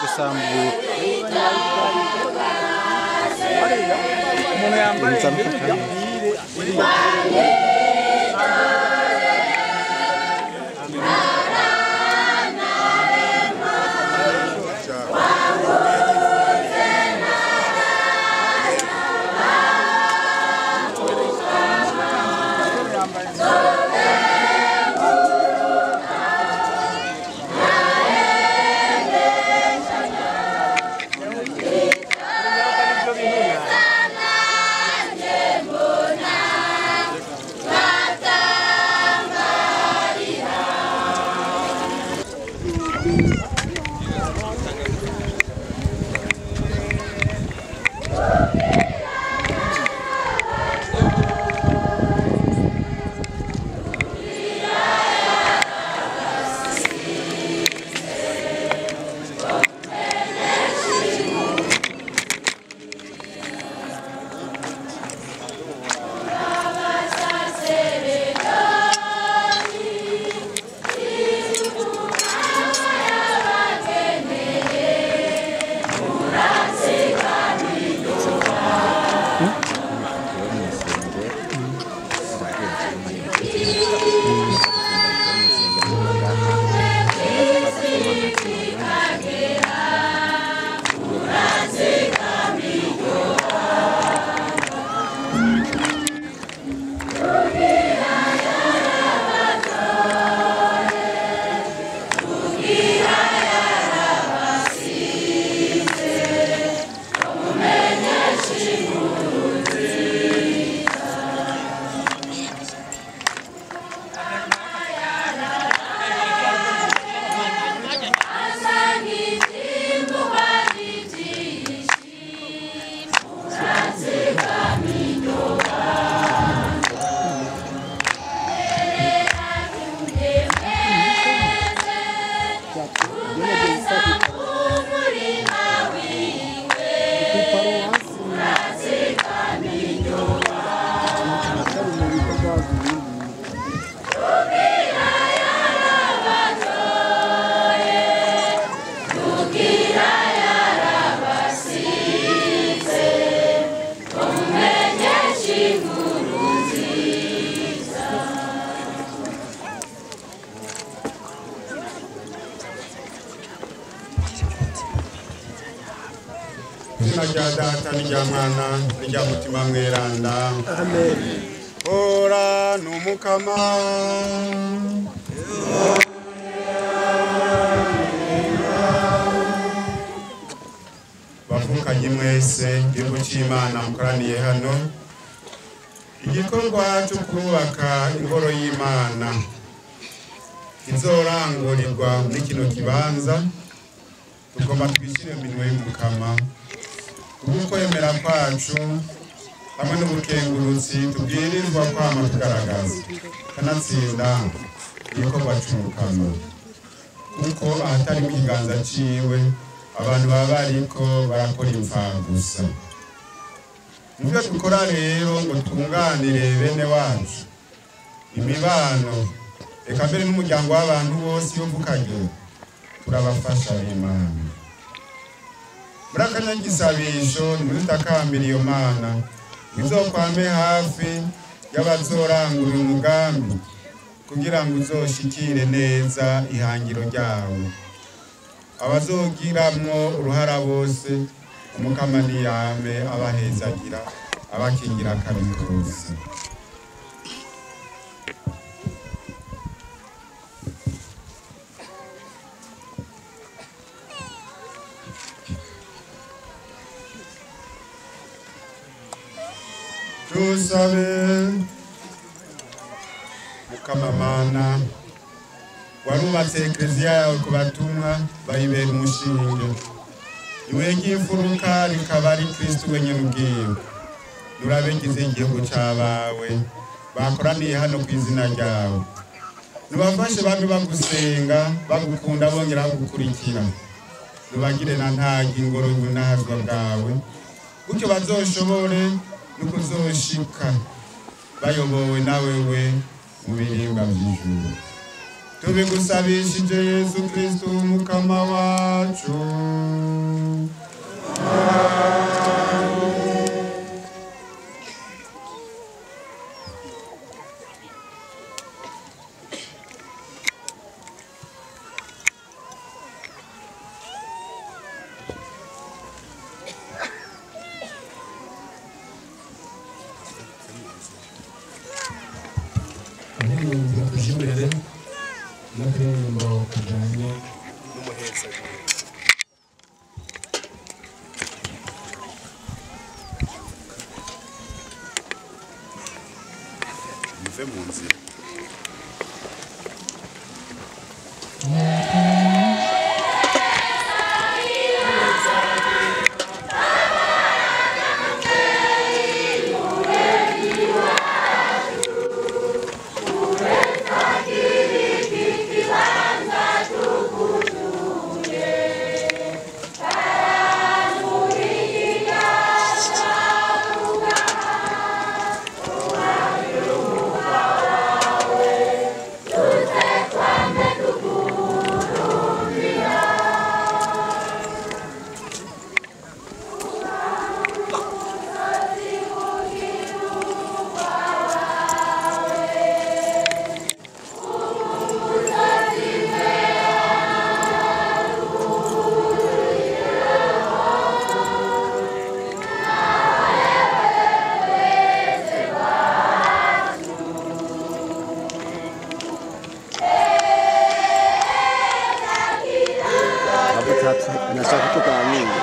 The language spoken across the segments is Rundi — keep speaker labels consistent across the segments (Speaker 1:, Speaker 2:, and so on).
Speaker 1: gusambura.
Speaker 2: Izina rya Data n'irya Mwana n'irya Mutima Mweranda. Amen. Hora n'Umukama. Bavukanye mwese igihugu cy'Imana mukoraniye hano, igikorwa cyo kubaka ingoro y'Imana izorangurirwa muri kino kibanza, tugomba twishyire mu minwe y'Umukama kubw'ukwemera kwacu hamwe n'ubukengurutsi tubwirizwa kwama tugaragaza kanatsinda igikorwa cy'Umukama, kuko ahatari mu kiganza ciwe abantu baba bariko barakora imfagusa. Mu byo dukora rero ngo twunganire bene wacu imibano, eka mbere n'umuryango w'abantu bose yumvukanye, turabafasha b'Imana. Muri akanyagisabisho ntimudutakambira iyo Mana izokwame hafi y'abazorangura umugambi kugira ngo uzoshikire neza ihangiro ryawe. Abazogiramwo uruhara bose Umukama niyame abahezagira abakingira akabi kose. Tusabe. Mukama Mana warubatse ekleziya yawe ku batumwa bayibera umushinge, ibuye ry'imfuruka rikaba ari Kristu wenyene ubwiwe. Nurabegize igihugu c'abawe bakoraniye hano ku izina ryawe, nubafashe bamwe bagusenga bagukunda bongera bagukurikira, nubagire na ntago ingoro y'ubunahazwa bwawe, gutyo bazoshobore nukuzoshika bayobowe na wewe mu birimba vy'ijuru. Tubigusabishije Yesu Kristo Mukama wacu.
Speaker 1: Imbere n'akaririmbo kajyanye n'umuhezagiro.
Speaker 2: Muve mu nzira.
Speaker 3: Nashaka tukaamini.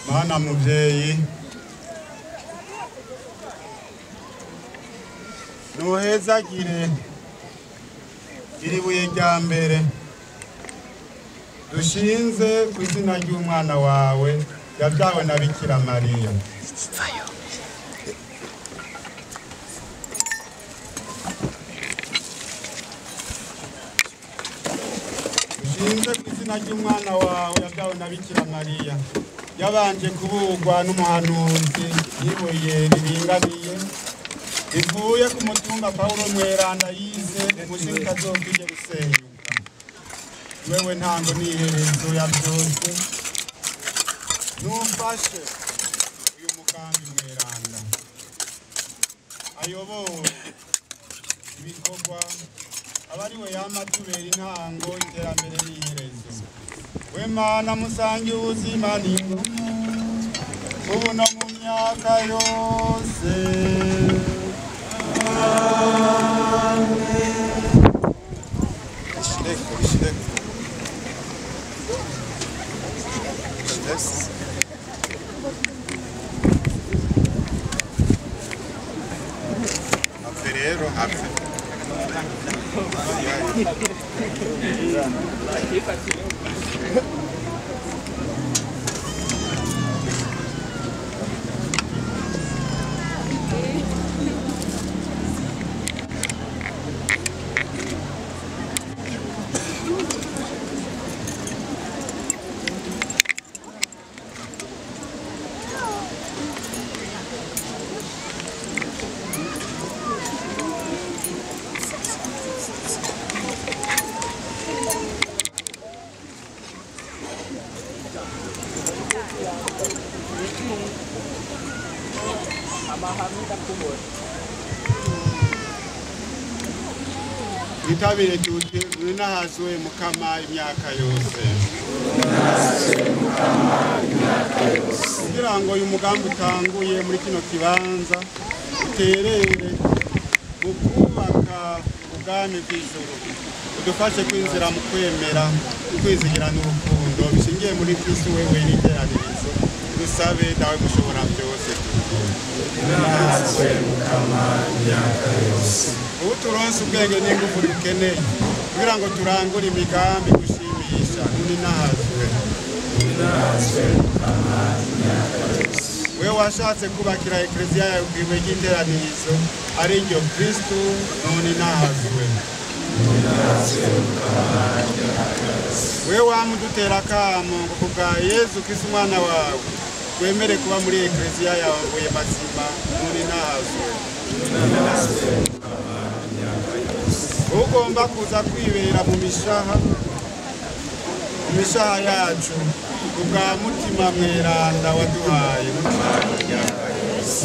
Speaker 3: Mana muvyeyi, nuhezagire iri buye rya mbere dushinze ku izina ry'umwana wawe yabyawe na Bikira Mariya.
Speaker 2: izina ry'umwana wawe yabyawe na Bikira Mariya, yabanje kubugwa n'umuhanuzi n'ibuye riringaniye rivuye ku mutumba Pawulo Mweranda yize umushinga utazokwigera usenyuka. Wewe ntango n'iherezo ya byose, numfashe uyu mugambi mweranda ayobore ibikorwa, aba ari we yama atubera intango, iterambere n'iherezo. We Mana musange ubuzima n'ingoma, ubu no mu myaka yose. Amen. Ishireko, ishireko. Ishireko. Apfe rero, apfe. Twitabire tuti uninahazwe Mukama imyaka yose, kugira ngo uyu mugambi utanguye muri kino kibanza uterere mu kubaka ubwami bw'ijuru, udufashe kwinzira mu kwemera, kwizigira n'urukundo bishingiye muri Kristo wewe n'iteranirizo. Dusabe dawe gushobora byose.
Speaker 1: Uninahazwe Mukama imyaka yose.
Speaker 2: Ubu turonse ubwenge n'ingufu dukeneye kugira ngo turangure imigambi gushimisha. Uninahazwe.
Speaker 1: Uninahazwe Mukama imyaka yose.
Speaker 2: We washatse kubakira ekleziya yawe kw'ibuye ry'iteranirizo ari ryo Kristo, uninahazwe.
Speaker 1: Uninahazwe Mukama imyaka yose.
Speaker 2: We wamudutera akamo ngo kubwa Yezu Kristo umwana wawe wemere kuba muri ekleziya yawe mbuye mazima, uninahazwe.
Speaker 1: Uninahazwe Mukama imyaka yose.
Speaker 2: Ugomba kuza kwibera mu mishaha yacu kubwa Mutima Mweranda waduhaye.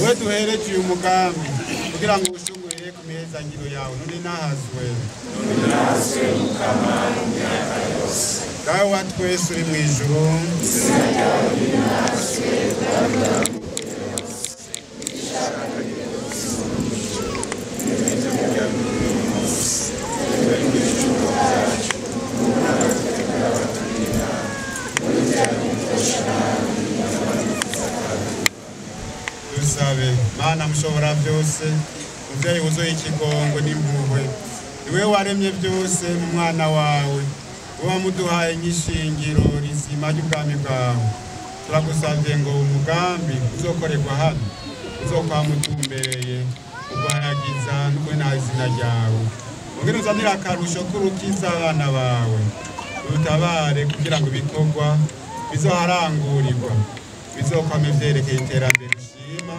Speaker 2: We duhereje uyu mugambi kugira ngo ushungurire ku mihezangiro yawe, uninahazwe.
Speaker 1: Uninahazwe Mukama imyaka yose.
Speaker 2: Dawe wa twese uri mu ijuru,
Speaker 1: Izina ryawe rinahazwe, ubwami bwawe bugere hose, ibishaka bigere hose mu ijuru, n'ibyo kurya buri munsi, uduhe ibicumuro byacu, natwe turekera abatugirira nabi, ntitujye nabi, nyamara udukize akaga.
Speaker 2: Dusabe. Mana mushobora byose, muvyeyi wuzuye ikigongo n'impuhwe, niwe waremye byose mu mwana wawe, uba muduhaye nk'ishingiro rizima ry'ubwami bwawe. Turagusabye ngo umugambi uzokorerwa hano uzokwamutumbereye uguhayagiza n'ukwinaha izina ryawe, ongera uzanire akarusho k'urukiza abana bawe, udutabare kugira ngo ibikorwa bizoharangurirwa bizokwame vyerekeye iterambere ushima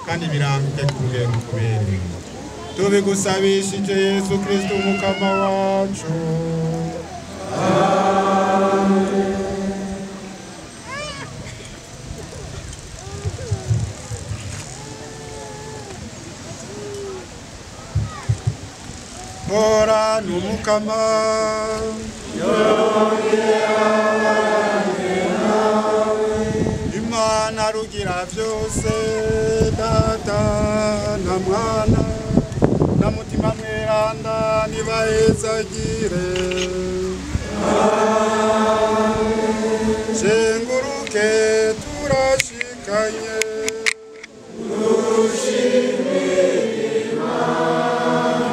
Speaker 2: kandi biranguke ku rugero rukubereye. Tubigusabishije Yesu Kristo Umukama wacu. Amen. Hora n'Umukama. Imana rugira byose, Data na Mwana na Mutima Mweranda, nibahezagire. Shenguruke turashikanye. Dushimire Imana.